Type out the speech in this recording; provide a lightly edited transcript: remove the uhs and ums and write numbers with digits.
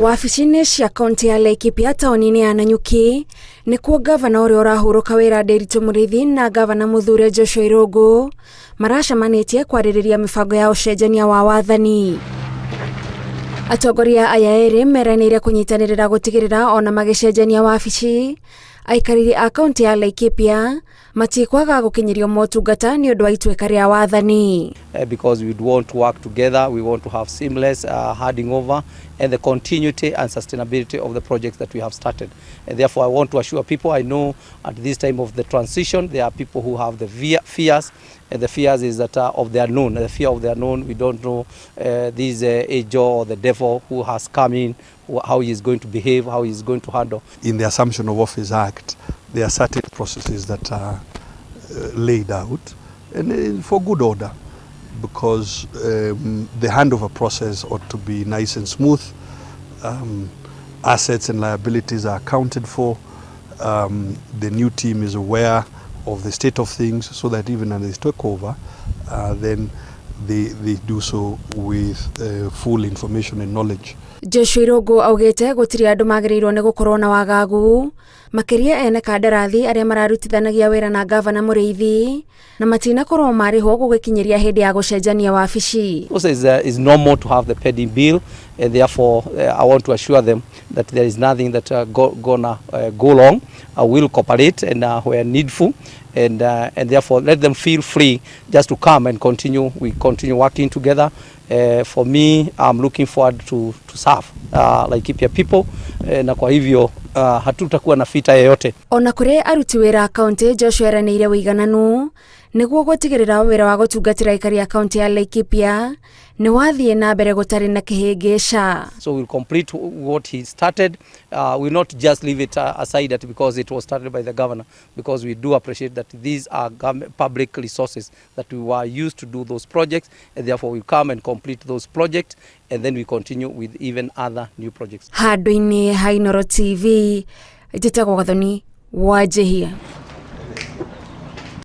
Wabici-inĩ cia kaunti ya Laikipia taũni-inĩ ya Nanyuki nĩkuo ngavana ũrĩa ũrahurũka wĩra Ndiritu Mũrĩithi na ngavana mũthure Joshua Irũngũ maracemanĩtie kwarĩrĩria mĩbango ya ũcenjania wa wathani. Atongoria aya erĩ meranĩire kũnyitanĩrĩra gũtigĩrĩra ona magĩcenjania wabici aikarĩri a kaunti ya Laikipia matikwaga gũkinyĩrio motungata nĩ ũndũ wa ituĩka rĩa wathani. Because we want to work together, we want to have seamless handing over and the continuity and sustainability of the projects that we have started. And therefore, I want to assure people, I know at this time of the transition, there are people who have the fears, and the fears is that of the unknown, the fear of the unknown. We don't know this angel or the devil who has come in, how he is going to behave, how he is going to handle. In the Assumption of Office Act, there are certain processes that are laid out, and for good order, because the handover process ought to be nice and smooth. Assets and liabilities are accounted for. The new team is aware of the state of things, so that even as they take over, then they do so with full information and knowledge. Joshua Irũngũ augĩte gũtirĩ andũ magĩrĩirwo nĩ gũkorwo na wagagu makĩria ene kandarathi arĩa mararutithanagia wĩra na ngavana Mũrĩithi na matinakorwo marĩhwo gũgĩkinyĩria hĩndĩ ya gũcenjania wabici. Also, it's normal to have the pending bill, and therefore I want to assure them that there is nothing that gonna go wrong. I will cooperate and where needful, and therefore let them feel free just to come and continue. We continue working together. For me, I'm looking forward to serve Laikipia people, na kwa hivyo hatutakuwa na vita yoyote. Ona kũrĩ aruti wĩra a kaunti, Joshua eranĩire ũigananu nĩguo gũtigĩrĩra wĩra wa gũtungatĩra aikari a kaunti ya Laikipia nĩ wathiĩ na mbere gũtarĩ na kĩhĩngĩca. So we'll complete what he started. We'll not just leave it aside that because it was started by the governor, because we do appreciate that these are public resources that we were used to do those projects, and therefore we come and complete those projects, and then we continue with even other new projects. Handũ-inĩ ha Inooro TV, njĩtagwo Gathoni Wanjĩhia.